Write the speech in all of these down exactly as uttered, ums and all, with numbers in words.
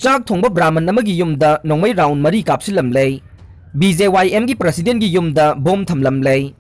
ꯆꯥꯛ ꯊꯣꯡꯕ ꯕ꯭ꯔꯥꯍꯃꯟ ꯑꯃꯒꯤ ꯌꯨꯝꯗ ꯅꯣꯡꯃꯩ ꯔꯥꯎꯟ ꯃꯔꯤ ꯀꯥꯞꯁꯤꯜꯂꯝꯂꯦ꯫ ꯕꯤ ꯖꯦ ꯋꯥꯏ ꯑꯦꯝꯒꯤ ꯄ꯭ꯔꯁꯤꯗꯦꯟꯒꯤ ꯌꯨꯝꯗ ꯕꯣꯝ ꯊꯝꯂꯝꯂꯦ꯫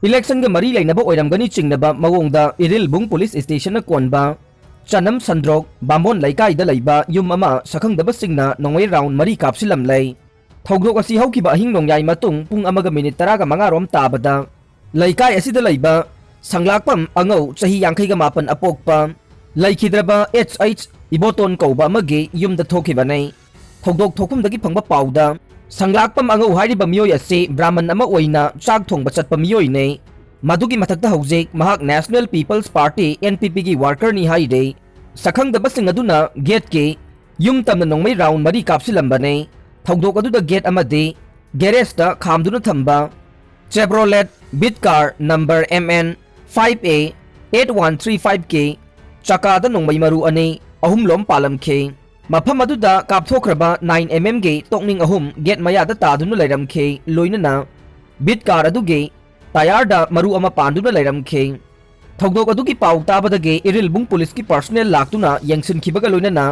ꯏꯂꯦꯛꯁꯟꯒ ꯃꯔꯤ ꯂꯩꯅꯕ ꯑꯣꯏꯔꯝꯒꯅꯤ ꯆꯤꯡꯅꯕ ꯃꯑꯣꯡꯗ ꯏꯔꯤꯜꯕꯨꯡ ꯄꯨꯂꯤꯁ ꯁ꯭ꯇꯦꯁꯟꯅ ꯀꯣꯟꯕ ꯆꯅꯝ ꯁꯟꯗ꯭ꯔꯣꯛ ꯕꯥꯝꯕꯣꯟ ꯂꯩꯀꯥꯏꯗ ꯂꯩꯕ ꯌꯨꯝ ꯑꯃ ꯁꯛꯈꯪꯗꯕꯁꯤꯡꯅ ꯅꯣꯡꯃꯩ ꯔꯥꯎꯟ ꯃꯔꯤ ꯀꯥꯞꯁꯤꯜꯂꯝꯂꯦ꯫ ꯊꯧꯗꯣꯛ ꯑꯁꯤ ꯍꯧꯈꯤꯕ ꯑꯍꯤꯡ ꯅꯣꯡꯌꯥꯏ ꯃꯇꯨꯡ ꯄꯨꯡ ꯑꯃꯒ ꯃꯤꯅꯤꯠ ꯇꯔꯥꯒ ꯃꯉꯥ ꯔꯣꯝ ꯇꯥꯕꯗ ꯂꯩꯀꯥꯏ ꯑꯁꯤꯗ ꯂꯩꯕ ꯁꯪꯂꯥꯛꯄꯝ ꯑꯉꯧ ꯆꯍꯤ ꯌꯥꯡꯈꯩꯒ ꯃꯥꯄꯟ ꯑꯄꯣꯛꯄ ꯂꯩꯈꯤꯗ꯭ꯔꯕ ꯑꯦꯆ ꯑꯩꯆ ꯏꯕꯣꯇꯣꯟ ꯀꯧꯕ ꯑꯃꯒꯤ ꯌꯨꯝꯗ ꯊꯣꯛꯈꯤꯕꯅꯤ꯫ ꯊꯧꯗꯣꯛ ꯊꯣꯛꯐꯝꯗꯒꯤ ꯐꯪꯕ ꯄꯥꯎꯗ ꯁꯪꯂꯥꯛꯄꯝ ꯑꯉꯧ ꯍꯥꯏꯔꯤꯕ ꯃꯤꯑꯣꯏ ꯑꯁꯤ ꯕ꯭ꯔꯥꯍꯃꯟ ꯑꯃ ꯑꯣꯏꯅ ꯆꯥꯛ ꯊꯣꯡꯕ ꯆꯠꯄ ꯃꯤꯑꯣꯏꯅꯤ꯫ ꯃꯗꯨꯒꯤ ꯃꯊꯛꯇ ꯍꯧꯖꯤꯛ ꯃꯍꯥꯛ National People's Party, N P P, ꯒꯤ ꯋꯥꯔꯀꯔꯅꯤ ꯍꯥꯏꯔꯤ꯫ ꯁꯛꯈꯪꯗꯕꯁꯤꯡ ꯑꯗꯨꯅ ꯒꯦꯠꯀꯤ ꯌꯨꯝ ꯇꯝꯅ ꯅꯣꯡꯃꯩ ꯔꯥꯎꯟ ꯃꯔꯤ ꯀꯥꯞꯁꯤꯜꯂꯝꯕꯅꯤ꯫ ꯊꯧꯗꯣꯛ ꯑꯗꯨꯗ ꯒꯦꯠ ꯑꯃꯗꯤ ꯒꯦꯔꯦꯖꯇ ꯈꯥꯝꯗꯨꯅ ꯊꯝꯕ Chevrolet Beat car number M N five A eight one three five ꯀꯤ ꯆꯀꯥꯗ ꯅꯣꯡꯃꯩ ꯃꯔꯨ ꯑꯅꯤ ꯑꯍꯨꯝꯂꯣꯝ ꯄꯥꯜꯂꯝꯈꯤ꯫ ꯃꯐꯝ ꯑꯗꯨꯗ ꯀꯥꯞꯊꯣꯛꯈ꯭ꯔꯕ nine M M ꯒꯤ ꯇꯣꯛꯅꯤꯡ ꯑꯍꯨꯝ ꯒꯦꯠ ꯃꯌꯥꯗ ꯇꯥꯗꯨꯅ ꯂꯩꯔꯝꯈꯤ, ꯂꯣꯏꯅꯅ ꯕꯤꯠ ꯀꯥꯔ ꯑꯗꯨꯒꯤ ꯇꯌꯥꯔꯗ ꯃꯔꯨ ꯑꯃ ꯄꯥꯟꯗꯨꯅ ꯂꯩꯔꯝꯈꯤ꯫ ꯊꯧꯗꯣꯛ ꯑꯗꯨꯒꯤ ꯄꯥꯎ ꯇꯥꯕꯗꯒꯤ ꯏꯔꯤꯜꯕꯨꯡ ꯄꯨꯂꯤꯁꯀꯤ ꯄꯔꯁꯣꯅꯦꯜ ꯂꯥꯛꯇꯨꯅ ꯌꯦꯡꯁꯤꯟꯈꯤꯕꯒ ꯂꯣꯏꯅꯅ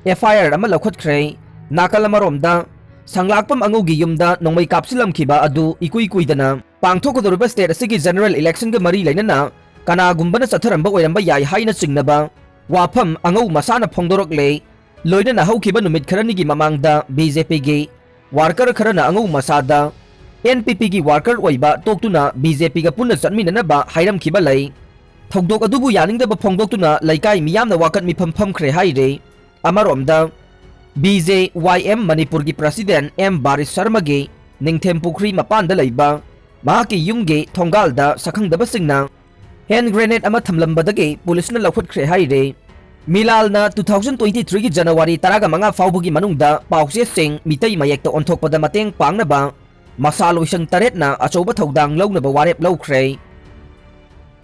F I R ꯑꯃ ꯂꯧꯈꯠꯈ꯭ꯔꯦ꯫ ꯅꯥꯀꯜ ꯑꯃꯔꯣꯝꯗ ꯁꯪꯂꯥꯛꯄꯝ ꯑꯉꯧꯒꯤ ꯌꯨꯝꯗ ꯅꯣꯡꯃꯩ ꯀꯥꯞꯁꯤꯜꯂꯝꯈꯤꯕ ꯑꯗꯨ ꯏꯀꯨꯏ ꯀꯨꯏꯗꯅ ꯄꯥꯡꯊꯣꯛꯀꯗꯧꯔꯤꯕ ꯁ꯭ꯇꯦꯠ ꯑꯁꯤꯒꯤ ꯖꯦꯅꯔꯦꯜ ꯏꯂꯦꯛꯁꯟꯒ ꯃꯔꯤ ꯂꯩꯅꯅ ꯀꯅꯥꯒꯨꯝꯕꯅ ꯆꯠꯊꯔꯝꯕ ꯑꯣꯏꯔꯝꯕ ꯌꯥꯏ ꯍꯥꯏꯅ ꯆꯤꯡꯅꯕ ꯋꯥꯐꯝ ꯑꯉꯧ ꯃꯁꯥꯅ ꯐꯣꯡꯗꯣꯔꯛꯂꯦ꯫ ꯂꯣꯏꯅꯅ ꯍꯧꯈꯤꯕ ꯅꯨꯃꯤꯠ ꯈꯔꯅꯤꯒꯤ ꯃꯃꯥꯡꯗ B J P ꯒꯤ ꯋꯥꯔꯀꯔ ꯈꯔꯅ ꯑꯉꯧ ꯃꯁꯥꯗ N P P ꯒꯤ ꯋꯥꯔꯀꯔ ꯑꯣꯏꯕ ꯇꯣꯛꯇꯨꯅ B J P ꯒ ꯄꯨꯟꯅ ꯆꯠꯃꯤꯟꯅꯅꯕ ꯍꯥꯏꯔꯝꯈꯤꯕ ꯂꯩ꯫ ꯊꯧꯗꯣꯛ ꯑꯗꯨꯕꯨ ꯌꯥꯅꯤꯡꯗꯕ ꯐꯣꯡꯗꯣꯛꯇꯨꯅ ꯂꯩꯀꯥꯏ ꯃꯤꯌꯥꯝꯅ ꯋꯥꯀꯠ ꯃꯤꯐꯝ ꯐꯝꯈ꯭ꯔꯦ ꯍꯥꯏꯔꯤ꯫ ꯑꯃꯔꯣꯝꯗ, B J Y M ꯃꯅꯤꯄꯨꯔꯒꯤ ꯄ꯭ꯔꯁꯤꯗꯦꯟ M ꯕꯥꯔꯤꯁ ꯁꯔꯃꯒꯤ ꯅꯤꯡꯊꯦꯝ ꯄꯨꯈ꯭ꯔꯤ ꯃꯄꯥꯟꯗ ꯂꯩꯕ ꯃꯍꯥꯛꯀꯤ ꯌꯨꯝꯒꯤ ꯊꯣꯡꯒꯥꯜꯗ ꯁꯛꯈꯪꯗꯕꯁꯤꯡꯅ ꯍꯦꯟ ꯒ꯭ꯔꯦꯅꯦꯗ ꯑꯃ ꯊꯝꯂꯝꯕꯗꯒꯤ ꯄꯨꯂꯤꯁꯅ ꯂꯧꯈꯠꯈ꯭ꯔꯦ ꯍꯥꯏꯔꯤ꯫ ꯃꯤꯂꯥꯜꯅ two thousand twenty three ꯒꯤ ꯖꯅꯋꯥꯔꯤ ꯇꯔꯥꯒ ꯃꯉꯥ ꯐꯥꯎꯕꯒꯤ ꯃꯅꯨꯡꯗ ꯄꯥꯎꯆꯦꯁꯤꯡ ꯃꯤꯇꯩ ꯃꯌꯦꯛꯇ ꯑꯣꯟꯊꯣꯛꯄꯗ ꯃꯇꯦꯡ ꯄꯥꯡꯅꯕ ꯃꯁꯥ ꯂꯣꯏꯁꯪ ꯇꯔꯦꯠꯅ ꯑꯆꯧꯕ ꯊꯧꯗꯥꯡ ꯂꯧꯅꯕ ꯋꯥꯔꯦꯞ ꯂꯧꯈ꯭ꯔꯦ꯫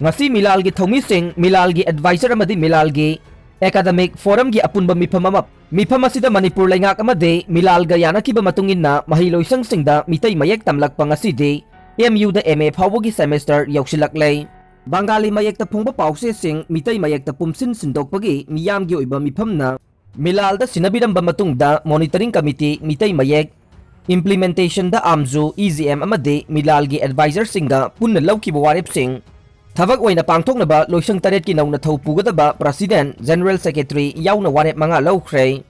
ꯉꯁꯤ ꯃꯤꯂꯥꯜꯒꯤ ꯊꯧꯃꯤꯁꯤꯡ, ꯃꯤꯂꯥꯜꯒꯤ ꯑꯦꯗꯚꯥꯏꯖꯔ ꯑꯃꯗꯤ ꯃꯤꯂꯥꯜꯒꯤ ꯑꯦꯀꯥꯗꯃꯤꯛ ꯐꯣꯔꯝꯒꯤ ꯑꯄꯨꯟꯕ ꯃꯤꯐꯝ ꯑꯃ, ꯃꯤꯐꯝ ꯑꯁꯤꯗ ꯃꯅꯤꯄꯨꯔ ꯂꯩꯉꯥꯛ ꯑꯃꯗꯤ ꯃꯤꯂꯥꯜꯒ ꯌꯥꯅꯈꯤꯕ ꯃꯇꯨꯡ ꯏꯟꯅ ꯃꯍꯩꯂꯣꯏꯁꯪꯁꯤꯡꯗ ꯃꯤꯇꯩ ꯃꯌꯦꯛ ꯇꯝꯂꯛꯄ ꯉꯁꯤꯗꯤ M U the M A ꯐꯥꯎꯕꯒꯤ ꯁꯦꯃꯦꯁꯇꯔ ꯌꯧꯁꯤꯜꯂꯛꯂꯦ꯫ ꯕꯪꯒꯥꯂꯤ ꯃꯌꯦꯛꯇ ꯐꯣꯡꯕ ꯄꯥꯎꯆꯦꯁꯤꯡ ꯃꯤꯇꯩ ꯃꯌꯦꯛꯇ ꯄꯨꯝꯁꯤꯟ ꯁꯤꯟꯗꯣꯛꯄꯒꯤ ꯃꯤꯌꯥꯝꯒꯤ ꯑꯣꯏꯕ ꯃꯤꯐꯝꯅ ꯃꯤꯂꯥꯜꯗ ꯁꯤꯟꯅꯕꯤꯔꯝꯕ ꯃꯇꯨꯡꯗ Monitoring Committee ꯃꯤꯇꯩ ꯃꯌꯦꯛ implementationꯗ ꯑꯥꯝꯖꯨ, ꯏ ꯖꯦ ꯑꯦꯝ ꯑꯃꯗꯤ ꯃꯤꯂꯥꯜꯒꯤ advisorꯁꯤꯡꯒ ꯄꯨꯟꯅ ꯂꯧꯈꯤꯕ ꯋꯥꯔꯦꯞꯁꯤꯡ ꯊꯕꯛ ꯑꯣꯏꯅ ꯄꯥꯡꯊꯣꯛꯅꯕ ꯂꯣꯏꯁꯪ ꯇꯔꯦꯠꯀꯤ ꯅꯧꯅ ꯊꯧ ꯄꯨꯒꯗꯕ President, General Secretary ꯌꯥꯎꯅ ꯋꯥꯔꯦꯞ ꯃꯉꯥ ꯂꯧꯈ꯭ꯔꯦ꯫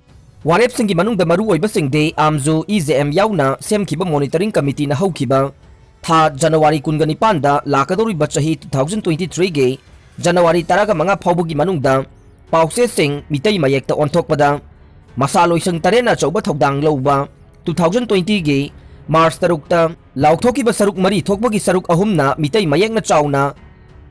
ꯋꯥꯔꯦꯞꯁꯤꯡꯒꯤ ꯃꯅꯨꯡꯗ ꯃꯔꯨ ꯑꯣꯏꯕꯁꯤꯡꯗꯤ ꯑꯥꯝꯖꯨ, ꯏ ꯖꯦ ꯑꯦꯝ ꯌꯥꯎꯅ ꯁꯦꯝꯈꯤꯕ Monitoring Committeeꯅ ꯍꯧꯈꯤꯕ ꯊꯥ ꯖꯅꯋꯥꯔꯤ ꯀꯨꯟꯒ ꯅꯤꯄꯥꯟꯗ ꯂꯥꯛꯀꯗꯧꯔꯤꯕ ꯆꯍꯤ two thousand twenty-threeꯒꯤ ꯖꯅꯋꯥꯔꯤ ꯇꯔꯥꯒ ꯃꯉꯥ ꯐꯥꯎꯕꯒꯤ ꯃꯅꯨꯡꯗ ꯄꯥꯎꯆꯦꯁꯤꯡ ꯃꯤꯇꯩ ꯃꯌꯦꯛꯇ ꯑꯣꯟꯊꯣꯛꯄꯗ ꯃꯁꯥ ꯂꯣꯏꯁꯪ ꯇꯔꯦꯠꯅ ꯑꯆꯧꯕ ꯊꯧꯗꯥꯡ ꯂꯧꯕ, two thousand twentyꯒꯤ ꯃꯥꯔꯆ ꯇꯔꯨꯛꯇ ꯂꯥꯎꯊꯣꯛꯈꯤꯕ ꯁꯔꯨꯛ ꯃꯔꯤ ꯊꯣꯛꯄꯒꯤ ꯁꯔꯨꯛ ꯑꯍꯨꯝꯅ ꯃꯤꯇꯩ ꯃꯌꯦꯛꯅ ꯆꯥꯎꯅ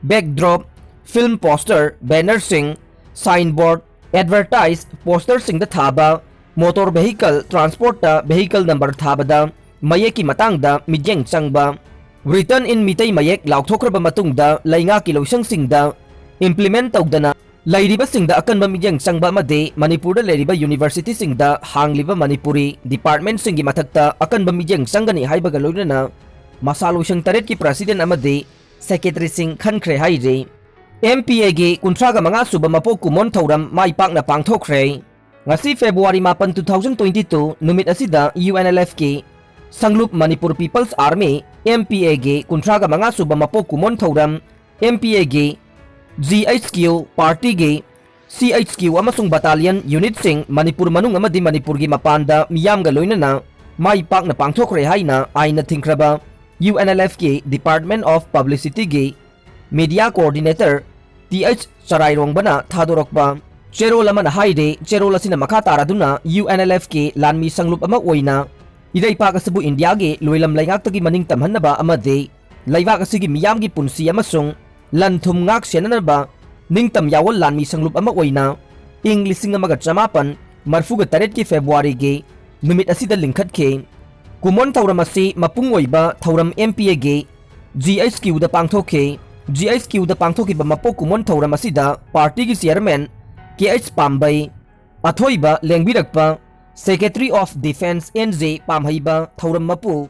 backdrop, film poster, bannerꯁꯤꯡ, signboard, advertise posterꯁꯤꯡꯗ ꯊꯥꯕ, motor vehicle transportꯇ vehicle number ꯊꯥꯕꯗ ꯃꯌꯦꯛꯀꯤ ꯃꯇꯥꯡꯗ ꯃꯤꯠꯌꯦꯡ ꯆꯪꯕ, written in ꯃꯤꯇꯩ ꯃꯌꯦꯛ ꯂꯥꯎꯊꯣꯛꯈ꯭ꯔꯕ ꯃꯇꯨꯡꯗ ꯂꯩꯉꯥꯛꯀꯤ ꯂꯣꯏꯁꯪꯁꯤꯡꯗ implement ꯇꯧꯗꯅ ꯂꯩꯔꯤꯕꯁꯤꯡꯗ ꯑꯀꯟꯕ ꯃꯤꯠꯌꯦꯡ ꯆꯪꯕ ꯑꯃꯗꯤ ꯃꯅꯤꯄꯨꯔꯗ ꯂꯩꯔꯤꯕ universityꯁꯤꯡꯗ ꯍꯥꯡꯂꯤꯕ ꯃꯅꯤꯄꯨꯔꯤ departmentꯁꯤꯡꯒꯤ ꯃꯊꯛꯇ ꯑꯀꯟꯕ ꯃꯤꯠꯌꯦꯡ ꯆꯪꯒꯅꯤ ꯍꯥꯏꯕꯒ ꯂꯣꯏꯅꯅ ꯃꯁꯥ ꯂꯣꯏꯁꯪ ꯇꯔꯦꯠꯀꯤ President ꯑꯃꯗꯤ Secretaryꯁꯤꯡ ꯈꯟꯈ꯭ꯔꯦ ꯍꯥꯏꯔꯤ꯫ M P Aꯒꯤ ꯀꯨꯟꯊ꯭ꯔꯥꯒ ꯃꯉꯥ ꯁꯨꯕ ꯃꯄꯣꯛ ꯀꯨꯝꯑꯣꯟ ꯊꯧꯔꯝ ꯃꯥꯏ ꯄꯥꯛꯅ ꯄꯥꯡꯊꯣꯛꯈ꯭ꯔꯦ꯫ ꯉꯁꯤ February ꯃꯥꯄꯟ, two thousand twenty-two ꯅꯨꯃꯤꯠ ꯑꯁꯤꯗ U N L Fꯀꯤ ꯁꯪꯂꯨꯞ Manipur People's Army, M P Aꯒꯤ ꯀꯨꯟꯊ꯭ꯔꯥꯒ ꯃꯉꯥ ꯁꯨꯕ ꯃꯄꯣꯛ ꯀꯨꯝꯑꯣꯟ ꯊꯧꯔꯝ, M P Aꯒꯤ G H Q, partyꯒꯤ C H Q ꯑꯃꯁꯨꯡ battalion unitꯁꯤꯡ ꯃꯅꯤꯄꯨꯔ ꯃꯅꯨꯡ ꯑꯃꯗꯤ ꯃꯅꯤꯄꯨꯔꯒꯤ ꯃꯄꯥꯟꯗ ꯃꯤꯌꯥꯝꯒ ꯂꯣꯏꯅꯅ ꯃꯥꯏ ꯄꯥꯛꯅ ꯄꯥꯡꯊꯣꯛꯈ꯭ꯔꯦ ꯍꯥꯏꯅ ꯑꯥꯏꯟꯅ ꯊꯤꯡꯈ꯭ꯔꯕ U N L Fꯀꯤ Department of Publicityꯒꯤ Media Coordinator T H ꯆꯔꯥꯏꯔꯣꯡꯕꯅ ꯊꯥꯗꯣꯔꯛꯄ ꯆꯦꯔꯣꯜ ꯑꯃꯅ ꯍꯥꯏꯔꯤ꯫ ꯆꯦꯔꯣꯜ ꯑꯁꯤꯅ ꯃꯈꯥ ꯇꯥꯔꯗꯨꯅ U N L Fꯀꯤ ꯂꯥꯟꯃꯤ ꯁꯪꯂꯨꯞ ꯑꯃ ꯑꯣꯏꯅ ꯏꯔꯩꯄꯥꯛ ꯑꯁꯤꯕꯨ ꯏꯟꯗꯤꯌꯥꯒꯤ ꯂꯣꯏꯂꯝ ꯂꯩꯉꯥꯛꯇꯒꯤ ꯃꯅꯤꯡ ꯇꯝꯍꯟꯅꯕ ꯑꯃꯗꯤ ꯂꯩꯕꯥꯛ ꯑꯁꯤꯒꯤ ꯃꯤꯌꯥꯝꯒꯤ ꯄꯨꯟꯁꯤ ꯑꯃꯁꯨꯡ ꯂꯟ ꯊꯨꯝ ꯉꯥꯛ ꯁꯦꯟꯅꯅꯕ ꯅꯤꯡꯇꯝ ꯌꯥꯑꯣꯜ ꯂꯥꯟꯃꯤ ꯁꯪꯂꯨꯞ ꯑꯃ ꯑꯣꯏꯅ ꯏꯪ ꯂꯤꯁꯤꯡ ꯑꯃꯒ ꯆꯃꯥꯄꯟ ꯃꯔꯐꯨꯒ ꯇꯔꯦꯠꯀꯤ Februaryꯒꯤ ꯅꯨꯃꯤꯠ ꯑꯁꯤꯗ ꯂꯤꯡꯈꯠꯈꯤ꯫ ꯀꯨꯝꯑꯣꯟ ꯊꯧꯔꯝ ꯑꯁꯤ ꯃꯄꯨꯡ ꯑꯣꯏꯕ ꯊꯧꯔꯝ M P Aꯒꯤ G H Qꯗ ꯄꯥꯡꯊꯣꯛꯈꯤ꯫ G H Qꯗ ꯄꯥꯡꯊꯣꯛꯈꯤꯕ ꯃꯄꯣꯛ ꯀꯨꯝꯑꯣꯟ ꯊꯧꯔꯝ ꯑꯁꯤꯗ partyꯒꯤ chairman K H ꯄꯥꯝꯕꯩ, ꯑꯊꯣꯏꯕ ꯂꯦꯡꯕꯤꯔꯛꯄ Secretary of Defence N J ꯄꯥꯝꯍꯩꯕ, ꯊꯧꯔꯝ ꯃꯄꯨ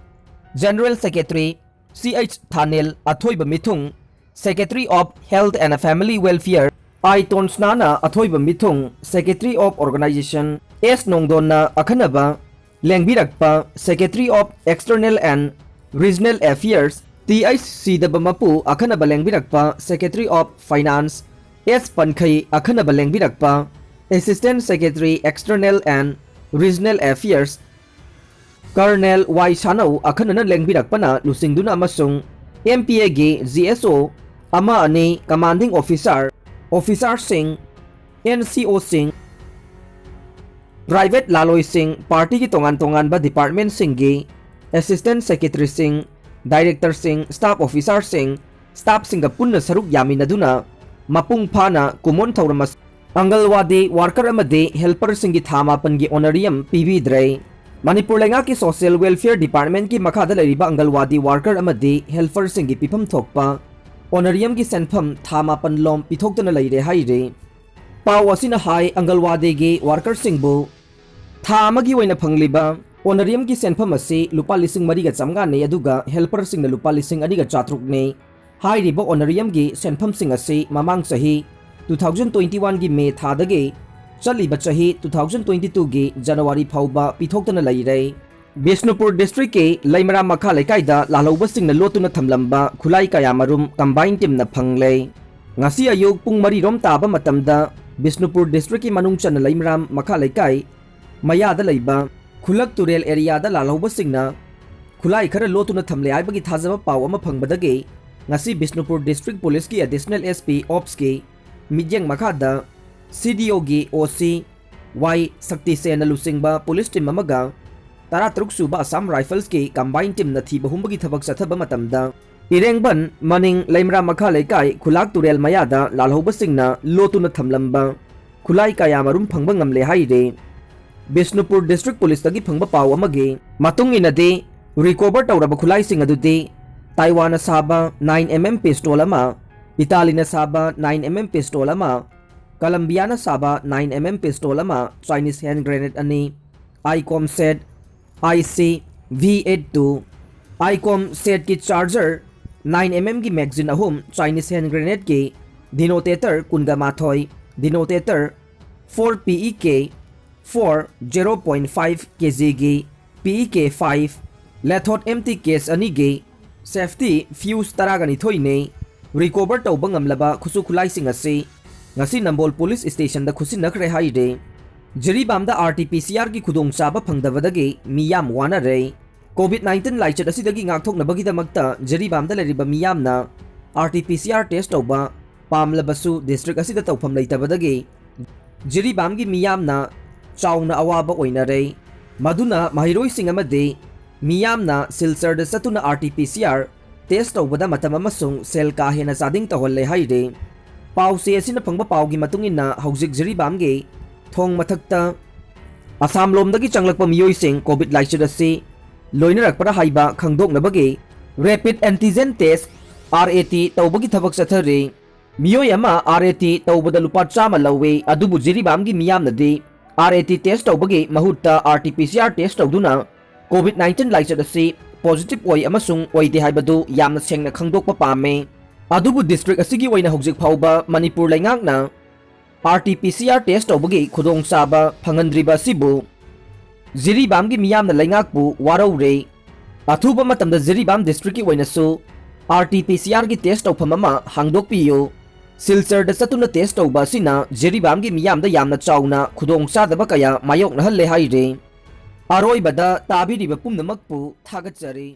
General Secretary C H ꯊꯥꯅꯦꯜ, ꯑꯊꯣꯏꯕ ꯃꯤꯊꯨꯡ Secretary of Health and Family Welfare ꯑꯥꯏ ꯇꯣꯟꯁꯅꯥꯅ ꯑꯊꯣꯏꯕ ꯃꯤꯊꯨꯡ, Secretary of Organization, ꯑꯦꯁ ꯅꯣꯡꯗꯣꯟꯅ ꯑꯈꯟꯅꯕ ꯂꯦꯡꯕꯤꯔꯛꯄ, Secretary of External and Regional Affairs, T H Sidaba ꯃꯄꯨ ꯑꯈꯟꯅꯕ ꯂꯦꯡꯕꯤꯔꯛꯄ, Secretary of Finance, ꯑꯦꯁ ꯄꯟꯈꯩ ꯑꯈꯟꯅꯕ ꯂꯦꯡꯕꯤꯔꯛꯄ, Assistant Secretary External and Regional Affairs, Colonel ꯋꯥꯏ ꯁꯥꯅꯧ ꯑꯈꯟꯅꯅ ꯂꯦꯡꯕꯤꯔꯛꯄꯅ ꯂꯨꯆꯤꯡꯗꯨꯅ ꯑꯃꯁꯨꯡ ꯑꯦꯝ ꯄꯤ ꯑꯦꯒꯤ ꯖꯤ ꯑꯦꯁ ꯑꯣ ꯑꯃ ꯑꯅꯤ, Commanding Officer, Officerꯁꯤꯡ, N C ꯑꯣꯁꯤꯡ, Private ꯂꯥꯂꯣꯏꯁꯤꯡ, partyꯒꯤ ꯇꯣꯉꯥꯟ ꯇꯣꯉꯥꯟꯕ departmentꯁꯤꯡꯒꯤ Assistant Secretaryꯁꯤꯡ, Directorꯁꯤꯡ, Staff Officerꯁꯤꯡ, staffꯁꯤꯡꯒ ꯄꯨꯟꯅ ꯁꯔꯨꯛ ꯌꯥꯃꯤꯟꯅꯗꯨꯅ ꯃꯄꯨꯡ ꯐꯥꯅ ꯀꯨꯝꯑꯣꯟ ꯊꯧꯔꯝ ꯑꯁꯤ ꯑꯪꯒꯜꯋꯥꯗꯤ worker ꯑꯃꯗꯤ helperꯁꯤꯡꯒꯤ ꯊꯥ ꯃꯥꯄꯟꯒꯤ honorarium ꯄꯤꯕꯤꯗ꯭ꯔꯦ꯫ ꯃꯅꯤꯄꯨꯔ ꯂꯩꯉꯥꯛꯀꯤ Social Welfare Departmentꯀꯤ ꯃꯈꯥꯗ ꯂꯩꯔꯤꯕ ꯑꯪꯒꯜꯋꯥꯗꯤ worker ꯑꯃꯗꯤ helperꯁꯤꯡꯒꯤ ꯄꯤꯐꯝ ꯊꯣꯛꯄ honorariumꯒꯤ ꯁꯦꯟꯐꯝ ꯊꯥ ꯃꯥꯄꯟ ꯂꯣꯝ ꯄꯤꯊꯣꯛꯇꯅ ꯂꯩꯔꯦ ꯍꯥꯏꯔꯤ꯫ ꯄꯥꯎ ꯑꯁꯤꯅ ꯍꯥꯏ, ꯑꯪꯒꯜꯋꯥꯗꯤꯒꯤ workerꯁꯤꯡꯕꯨ ꯊꯥ ꯑꯃꯒꯤ ꯑꯣꯏꯅ ꯐꯪꯂꯤꯕ honorariumꯒꯤ ꯁꯦꯟꯐꯝ ꯑꯁꯤ ꯂꯨꯄꯥ ꯂꯤꯁꯤꯡ ꯃꯔꯤꯒ ꯆꯥꯝꯃꯉꯥꯅꯤ, ꯑꯗꯨꯒ helperꯁꯤꯡꯅ ꯂꯨꯄꯥ ꯂꯤꯁꯤꯡ ꯑꯅꯤꯒ ꯆꯥꯇ꯭ꯔꯨꯛꯅꯤ꯫ ꯍꯥꯏꯔꯤꯕ honorariumꯒꯤ ꯁꯦꯟꯐꯝꯁꯤꯡ ꯑꯁꯤ ꯃꯃꯥꯡ ꯆꯍꯤ two thousand twenty oneꯒꯤ May ꯊꯥꯗꯒꯤ ꯆꯠꯂꯤꯕ ꯆꯍꯤ two thousand twenty twoꯒꯤ January ꯐꯥꯎꯕ ꯄꯤꯊꯣꯛꯇꯅ ꯂꯩꯔꯦ꯫ ꯕꯤꯁꯅꯨꯄꯨꯔ districtꯀꯤ ꯂꯩꯃꯔꯥꯝ ꯃꯈꯥ ꯂꯩꯀꯥꯏꯗ ꯂꯥꯜꯍꯧꯕꯁꯤꯡꯅ ꯂꯣꯠꯇꯨꯅ ꯊꯝꯂꯝꯕ ꯈꯨꯠꯂꯥꯏ ꯀꯌꯥꯃꯔꯨꯝ combined teamꯅ ꯐꯪꯂꯦ꯫ ꯉꯁꯤ ꯑꯌꯨꯛ ꯄꯨꯡ ꯃꯔꯤ ꯔꯣꯝ ꯇꯥꯕ ꯃꯇꯝꯗ ꯕꯤꯁꯅꯨꯄꯨꯔ districtꯀꯤ ꯃꯅꯨꯡ ꯆꯟꯅ ꯂꯩꯃꯔꯥꯝ ꯃꯈꯥ ꯂꯩꯀꯥꯏ ꯃꯌꯥꯗ ꯂꯩꯕ ꯈꯨꯜꯂꯛ ꯇꯨꯔꯦꯜ areaꯗ ꯂꯥꯜꯍꯧꯕꯁꯤꯡꯅ ꯈꯨꯠꯂꯥꯏ ꯈꯔ ꯂꯣꯠꯇꯨꯅ ꯊꯝꯂꯦ ꯍꯥꯏꯕꯒꯤ ꯊꯥꯖꯕ ꯄꯥꯎ ꯑꯃ ꯐꯪꯕꯗꯒꯤ ꯉꯁꯤ Bishnupur district policeꯀꯤ additional S P opsꯀꯤ ꯃꯤꯠꯌꯦꯡ ꯃꯈꯥꯗ C D oꯒꯤ O C ꯋꯥꯏ ꯁꯛꯇꯤꯁꯦꯟꯅ ꯂꯨꯆꯤꯡꯕ police team ꯑꯃꯒ ꯇꯔꯥꯇꯔꯨꯛ ꯁꯨꯕ Assam Riflesꯀꯤ combined teamꯅ ꯊꯤꯕ ꯍꯨꯝꯕꯒꯤ ꯊꯕꯛ ꯆꯠꯊꯕ ꯃꯇꯝꯗ ꯏꯔꯦꯡꯕꯟ ꯃꯅꯤꯡ ꯂꯩꯃꯔꯥ ꯃꯈꯥ ꯂꯩꯀꯥꯏ ꯈꯨꯂꯥꯛ ꯇꯨꯔꯦꯜ ꯃꯌꯥꯗ ꯂꯥꯜꯍꯧꯕꯁꯤꯡꯅ ꯂꯣꯠꯇꯨꯅ ꯊꯝꯂꯝꯕ ꯈꯨꯠꯂꯥꯏ ꯀꯌꯥꯃꯔꯨꯝ ꯐꯪꯕ ꯉꯝꯂꯦ ꯍꯥꯏꯔꯤ꯫ ꯕꯤꯁꯅꯨꯄꯨꯔ district policeꯇꯒꯤ ꯐꯪꯕ ꯄꯥꯎ ꯑꯃꯒꯤ ꯃꯇꯨꯡ ꯏꯟꯅꯗꯤ, recover ꯇꯧꯔꯕ ꯈꯨꯠꯂꯥꯏꯁꯤꯡ ꯑꯗꯨꯗꯤ ꯇꯥꯏꯋꯥꯟꯅ ꯁꯥꯕ nine M M pistol ꯑꯃ, ꯏꯇꯥꯂꯤꯅ ꯁꯥꯕ nine M M pistol ꯑꯃ, ꯀꯂꯝꯕꯤꯌꯥꯅ ꯁꯥꯕ nine M M pistol ꯑꯃ, Chinese hand grenade ꯑꯅꯤ, ICOM set, I C V eight two, ICOM setꯀꯤ charger, nine M M ꯒꯤ magazine ꯑꯍꯨꯝ, Chinese hand grenadeꯀꯤ denotator ꯀꯨꯟꯒ ꯃꯥꯊꯣꯏ, denotator four P E K four zero point five K G ꯒꯤ P E K five, lethot empty case ꯑꯅꯤꯒꯤ safety fuse ꯇꯔꯥꯒ ꯅꯤꯊꯣꯏꯅꯤ꯫ Recover ꯇꯧꯕ ꯉꯝꯂꯕ ꯈꯨꯠꯁꯨ ꯈꯨꯠꯂꯥꯏꯁꯤꯡ ꯑꯁꯤ ꯉꯁꯤ ꯅꯝꯕꯣꯜ ꯄꯨꯂꯤꯁ ꯁ꯭ꯇꯦꯁꯟꯗ ꯈꯨꯠꯁꯤꯟꯅꯈ꯭ꯔꯦ ꯍꯥꯏꯔꯦ꯫ ꯖꯤꯔꯤꯕꯥꯝꯗ R T P C R ꯒꯤ ꯈꯨꯗꯣꯡꯆꯥꯕ ꯐꯪꯗꯕꯗꯒꯤ ꯃꯤꯌꯥꯝ ꯋꯥꯅꯔꯦ꯫ COVID nineteen ꯂꯥꯏꯆꯠ ꯑꯁꯤꯗꯒꯤ ꯉꯥꯛꯊꯣꯛꯅꯕꯒꯤꯗꯃꯛꯇ ꯖꯤꯔꯤꯕꯥꯝꯗ ꯂꯩꯔꯤꯕ ꯃꯤꯌꯥꯝꯅ R T P C R test ꯇꯧꯕ ꯄꯥꯝꯂꯕꯁꯨ district ꯑꯁꯤꯗ ꯇꯧꯐꯝ ꯂꯩꯇꯕꯗꯒꯤ ꯖꯤꯔꯤꯕꯥꯝꯒꯤ ꯃꯤꯌꯥꯝꯅ ꯆꯥꯎꯅ ꯑꯋꯥꯕ ꯑꯣꯏꯅꯔꯦ꯫ ꯃꯗꯨꯅ ꯃꯍꯩꯔꯣꯏꯁꯤꯡ ꯑꯃꯗꯤ ꯃꯤꯌꯥꯝꯅ ꯁꯤꯜꯆꯔꯗ ꯆꯠꯇꯨꯅ R T P C R test ꯇꯧꯕꯗ ꯃꯇꯝ ꯑꯃꯁꯨꯡ ꯁꯦꯜ ꯀꯥ ꯍꯦꯟꯅ ꯆꯥꯗꯤꯡ ꯇꯧꯍꯜꯂꯦ ꯍꯥꯏꯔꯤ꯫ ꯄꯥꯎꯆꯦ ꯑꯁꯤꯅ ꯐꯪꯕ ꯄꯥꯎꯒꯤ ꯃꯇꯨꯡ ꯏꯟꯅ ꯍꯧꯖꯤꯛ ꯖꯤꯔꯤꯕꯥꯝꯒꯤ ꯊꯣꯡ ꯃꯊꯛꯇ ꯑꯁꯥꯝꯂꯣꯝꯗꯒꯤ ꯆꯪꯂꯛꯄ ꯃꯤꯑꯣꯏꯁꯤꯡ COVID ꯂꯥꯏꯆꯠ ꯑꯁꯤ ꯂꯣꯏꯅꯔꯛꯄ꯭ꯔꯥ ꯍꯥꯏꯕ ꯈꯪꯗꯣꯛꯅꯕꯒꯤ rapid antigen test, R A T, ꯇꯧꯕꯒꯤ ꯊꯕꯛ ꯆꯠꯊꯔꯤ꯫ ꯃꯤꯑꯣꯏ ꯑꯃ R A T ꯇꯧꯕꯗ ꯂꯨꯄꯥ ꯆꯥꯝꯃ ꯂꯧꯏ, ꯑꯗꯨꯕꯨ ꯖꯤꯔꯤꯕꯥꯝꯒꯤ ꯃꯤꯌꯥꯝꯅꯗꯤ R A T test ꯇꯧꯕꯒꯤ ꯃꯍꯨꯠꯇ R T P C R test ꯇꯧꯗꯨꯅ COVID nineteen ꯂꯥꯏꯆꯠ ꯑꯁꯤ positive ꯑꯣꯏ ꯑꯃꯁꯨꯡ ꯑꯣꯏꯗꯦ ꯍꯥꯏꯕꯗꯨ ꯌꯥꯝꯅ ꯁꯦꯡꯅ ꯈꯪꯗꯣꯛꯄ ꯄꯥꯝꯃꯤ꯫ ꯑꯗꯨꯕꯨ district ꯑꯁꯤꯒꯤ ꯑꯣꯏꯅ ꯍꯧꯖꯤꯛ ꯐꯥꯎꯕ ꯃꯅꯤꯄꯨꯔ ꯂꯩꯉꯥꯛꯅ R T P C R test ꯇꯧꯕꯒꯤ ꯈꯨꯗꯣꯡꯆꯥꯕ ꯐꯪꯍꯟꯗ꯭ꯔꯤꯕ ꯑꯁꯤꯕꯨ ꯖꯤꯔꯤꯕꯥꯝꯒꯤ ꯃꯤꯌꯥꯝꯅ ꯂꯩꯉꯥꯛꯄꯨ ꯋꯥꯔꯧꯔꯦ꯫ ꯑꯊꯨꯕ ꯃꯇꯝꯗ ꯖꯤꯔꯤꯕꯥꯝ district ꯀꯤ ꯑꯣꯏꯅꯁꯨ R T P C R ꯒꯤ test ꯇꯧꯐꯝ ꯑꯃ ꯍꯥꯡꯗꯣꯛꯄꯤꯌꯨ꯫ ꯁꯤꯜꯆꯔꯗ ꯆꯠꯇꯨꯅ test ꯇꯧꯕ ꯑꯁꯤꯅ ꯖꯤꯔꯤꯕꯥꯝꯒꯤ ꯃꯤꯌꯥꯝꯗ ꯌꯥꯝꯅ ꯆꯥꯎꯅ ꯈꯨꯗꯣꯡꯆꯥꯗꯕ ꯀꯌꯥ ꯃꯥꯌꯣꯛꯅꯍꯜꯂꯦ ꯍꯥꯏꯔꯦ꯫ ꯑꯔꯣꯏꯕꯗ ꯇꯥꯕꯤꯔꯤꯕ ꯄꯨꯝꯅꯃꯛꯄꯨ ꯊꯥꯒꯠꯆꯔꯤ꯫